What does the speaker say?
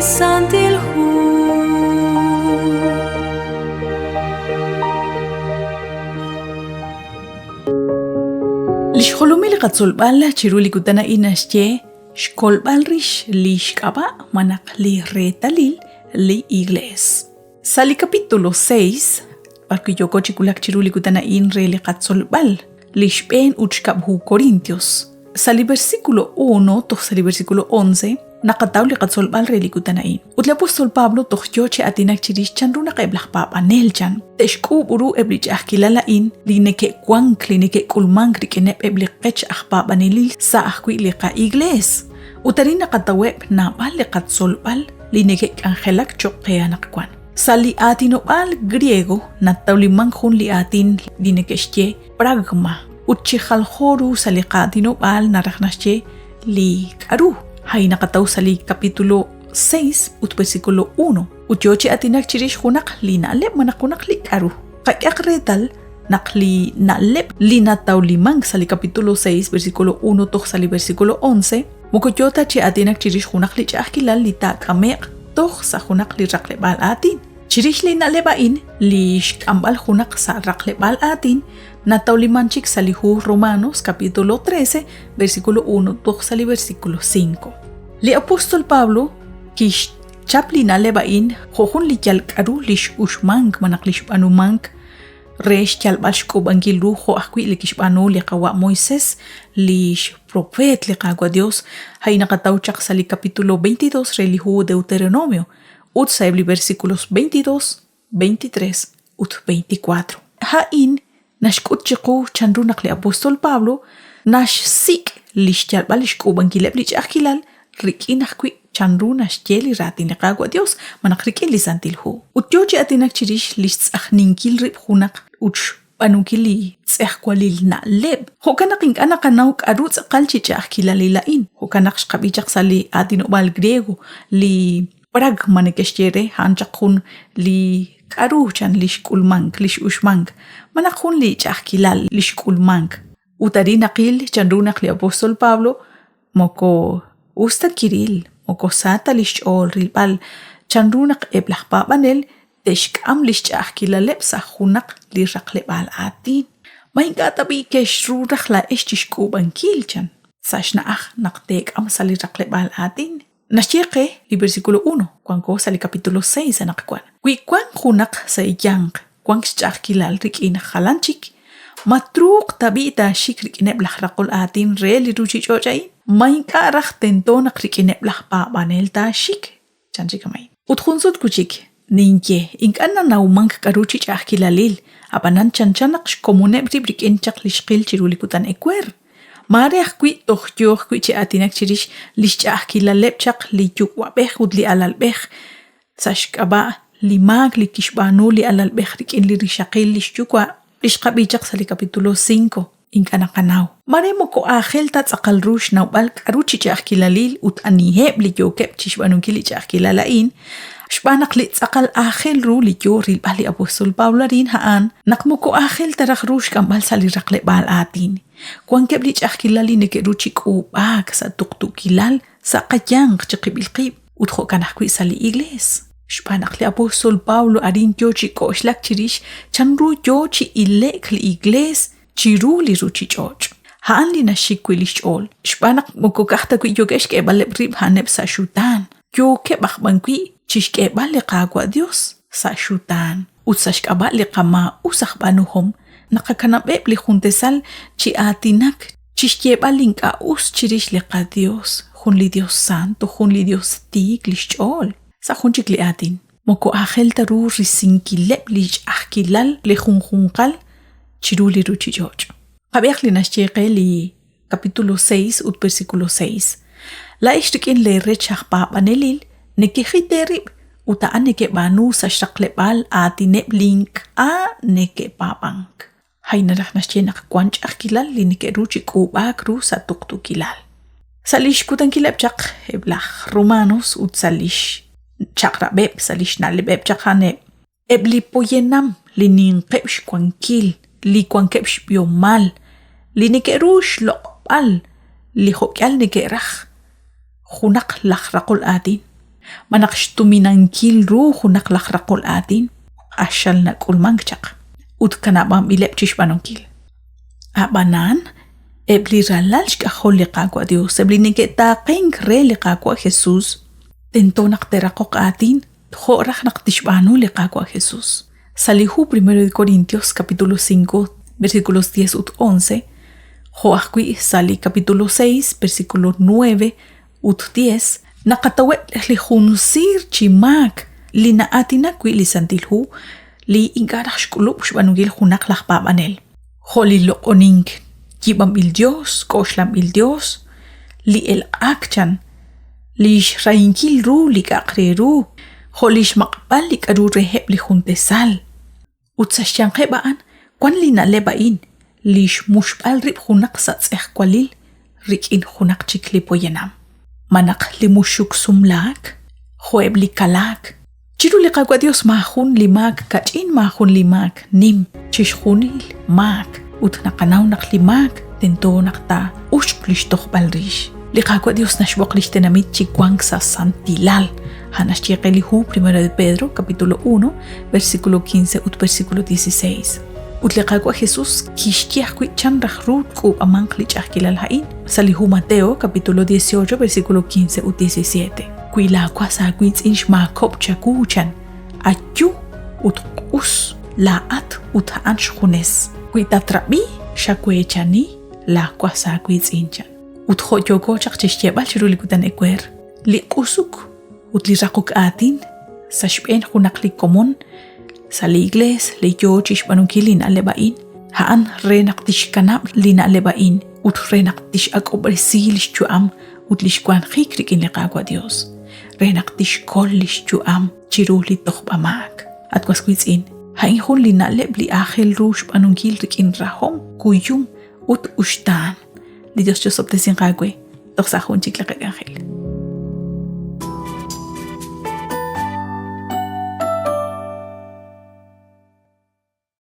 Santil Hu. Li xjolomil li qatzolb'al chiru li kutan a'in naxye xkolb'al rix li xk'ab'a' malaj li reetalil li Iglees. Sa' li capítulo 6, b'arwi' yooko chi wulak chiru li kutan a'in re li qatzolb'al, li xb'een ut xkab' hu Corintios, sa' li versículo 1 toj sa' li versículo 11, naqataw li qatzolb'al re li kutan a'in. Ut li apóstol Pablo toj yoo chi aatinak chirix chanru naq eb' laj paab'anel chan te'xk'uub' ru eb' li ch'a'ajkilal a'in li neke'wank li neke'k'ulmank rik'ineb' eb' li qech aj paab'anelil sa' ajwi' li qa'iglees. Ut arin naqataweb' naab'al li qatzolb'al li neke'k'anjelak cho'q qe anaqwan. Sa' li aatinob'aal griego natawlimank jun li aatin li neke'xye pragma ut chi jaljo ru sa' li qaatinob'aal naraj naxye li k'aru. A'in naqataw sa' li capítulo 6 ut versículo 1 ut yoo chi aatinak chirix junaq li na'leb' malaj junaq li k'aru. Qak'ehaq reetal naq li na'leb' li natawlimank sa' li capítulo 6 versículo 1 toj sa' li versículo 11 moko yoo ta chi aatinak chirix junaq li ch'a'ajkilal li taak'ame'q toj sa' junaq li raqleb'aal aatin. Chirix li na'leb' a'in, li xk'amb'al junaq sa' raqleb'aal aatin natawliman chik sa' li hu Romanos capítulo 13 versículo 1 toj sa' li versículo 5. Li apóstol Pablo kixchap li na'leb' a'in jo' jun li yal k'aru li x'uxmank malaj li xb'aanumank re xyalb'al xk'uub'ankil ru jo' ajwi' li kixb'aanu li qawa' Moisés, li xpropeet li Qaawa' Dios, a'in naqataw chaq sa' li capítulo 22 re li hu Deuteronomio ut sa'eb' li versículos 22, 23 ut 24. A'in naxk'ut chiqu chanru naq li apóstol Pablo naxsik' li xyalb'al li xk'uub'ankileb' li ch'a'ajkilal rik'in ajwi' chanru naxye li raatin li Qaawa' Dios malaj rik'in li Santil Hu. Ut yoo chi aatinak chirix li xtz'ajninkil rib' junaq ut xb'aanunkil li tz'ejwalil na'leb'. Jo'kan naq ink'a' naqanaw k'aru tz'aqal chi ch'a'ajkilalil a'in. Jo'kan naq xqab'i chaq sa' li aatinob'aal griego li pragma neke'xye re, a'an chaq jun li k'aru chan li xk'ulmank, li x'uxmank, malaj jun li ch'a'ajkilal li xk'ulmank. Ut arin naqil chanru naq li apóstol Pablo Moko us ta kiril, moko sa ta li xch'ool rilb'al chanru naq eb' laj paab'anel te'xk'am li xch'a'ajkilaleb' sa' junaq li raqleb'aal aatin. Ma ink'a' tab'i' kexru raj laa'ex chi xk'uub'ankil, chan, sa' xna'aj naq teek'am sa' li raqleb'aal aatin? Naxye qe li versículo 1, wanko sa' li capítulo 6 anaqwan. Wi wank junaq sa' eeyanq wank xch'a'ajkilal rik'in jalan chik, ma truuq tab'i' taaxik rik'ineb' laj raqol aatin re li ruuchich'och' a'in? Ma ink'a' raj tento naq rik'ineb' laj paab'anel taaxik? Chan chik a'in. Ut jun sut wi' chik, ninye, ink'a' nanawmank k'aru chi ch'a'ajkilalil, ab'anan chanchan naq xkomoneb' rib' rik'in chaq li xqil chiru li kutan ewer. Maare ajwi' toj yoo ajwi' chi aatinak chirix li xch'a'ajkilaleb' chaq li yuwa'b'ej ut li alalb'ej sa' xk'ab'a' li maak li kixb'aanu li alalb'ej rik'in li rixaqil li xyuwa' li xqab'i chaq sa' li capítulo 5. Ink'a' naqanaw. Maare moko aajel ta tz'aqal ru xnawb'al k'aru chi ch'a'ajkilalil ut aniheb' li yookeb' chi xb'aanunkil li ch'a'ajkilal a'in, xb'aan naq li tz'aqal aajel ru li yoo rilb'al li apóstol Pablo arin a'an naq moko aajel ta raj ru xk'amb'al sa' li raqleb'aal aatin. Wankeb' li ch'a'ajkilal li neke'ru chi k'uub'aak sa' tuqtuukilal sa' qayanq chiqib'il qib' ut jo'kan ajwi' sa' li iglees. Xb'aan naq li apóstol Pablo arin yoo chi k'oxlak chirix chanru yoo chi ile'k li iglees chiru li ruchich'och'. A'an li naxik wi' li xch'ool, xb'aan naq moko ka'aj ta wi' yookeb' xk'eeb'aleb' rib' a'aneb' sa' xutaan, yookeb' aj b'an wi' chi xk'eeb'al li Qaawa' Dios sa' xutaan. Ut sa' xk'ab'a' li qamaa'us aj b'aanuhom, naqakanab'eb' li juntesal chi aatinak, chi xyeeb'al li ink'a' us chirix li qaDios, jun li Dios santo, jun li Dios tiik li xch'ool. Sa' jun chik li aatin, moko aajel ta ru risinkileb' li ch'a'ajkilal li junjunqal chiru li ruchich'och'. Qab'ihaq li naxye qe li capítulo 6 ut versículo 6. Laa'ex rik'in lee rech aj paab'anelil nekejit eerib' ut a'an nekeb'aanu sa' xraqleb'aal aatineb' li ink'a' neke'paab'ank. A'in naraj naxye naq wank ch'a'ajkilal li neke'ru chi k'uub'aak ru sa' tuqtuukilal. Sa' li xkutankileb' chaq eb' laj Romanos ut sa' li xchaq'rab'eb', sa' li xna'leb'eb' chaq a'aneb', eb' li poyanam li ninqeb' xwankil, li wankeb' xb'ihomal, li neke'ru xloq'b'al li jo'k'ihal neke'raj junaq laj raqol aatin. Malaj xtuminankil ru junaq laj raqol aatin q'axal nak'ulmank chaq ut kanab'anb'ileb' chi xb'aanunkil. Ab'anan, eb' li ralal xk'ajol li Qaawa' Dios, eb' li neke'taaqenk re li Qaawa' Jesus, tento naq te'raqoq aatin jo' raj naq tixb'aanu li Qaawa' Jesus. Sa' li hu Primero de Corintios capítulo 5, versículos 10 ut 11, jo' ajwi' sa' li capítulo 6, versículo 9 ut 10, naqataweb' li jun siir chi maak li na'aatinak wi' li Santil Hu li ink'a' raj xk'ulub' xb'aanunkil junaq laj paab'anel, jo' li loq'onink yiib'anb'il yos, k'oxlanb'il yos, li elq'ak chan, li xrahinkil ru li k'a'aq re ru, jo' li xmaq'b'al li k'aru reheb' li jun tasal. Ut sa' xyanqeb' a'an wank li na'leb' a'in, li xmuxb'al rib' junaq sa' tz'ejwalil rik'in junaq chik li poyanam, malaj li muxuk sumlaak, jo'eb' li kalaak. Chiru li Qaawa' Yos maajun li maak kach'in, maajun li maak nim, chixjunil maak, ut naqanaw naq li maak tento naq taa'uxq li xtojb'al rix. Li Qaawa' Yos naxb'oq li xtenamit chi wank sa' santilal. A'an naxye qe li hu Primero de Pedro, capítulo 1, versículo 15 ut versículo 16. Ut li Qaawa' Jesús kixye ajwi' chan raj ru tk'uub'amanq li ch'a'ajkilal a'in sa' li hu Mateo, capítulo 18, versículo 15 ut 17. Wi laawas aawiitz'in xmaakob'k chawu, chan, ayu ut q'us laa'at ut a'an xjunes. Wi tatrab'i, xaweechani laawas aawiitz'in, chan. Ut jo' yooko chaq chi xyeeb'al chiru li kutan ewer, li q'usuk ut li raqok aatin sa' xb'een junaq li komon sa' li iglees li yoo chi xb'aanunkil li na'leb' a'in, a'an re naq tixkanab' li na'leb' a'in ut re naq tix'ak'ob'resi li xyu'am ut lix wanjik rik'in li Qaawa' Dios, re naq tixkol lix yu'am chiru li tojb'a-maak. At was wiitz'in, a'in jun li na'leb' li aajel ru xb'aanunkil rik'in rahom, kuyum, ut uxtaan. Li Dios chosob'tesinq aawe toj sa' jun chik li qak'anjel.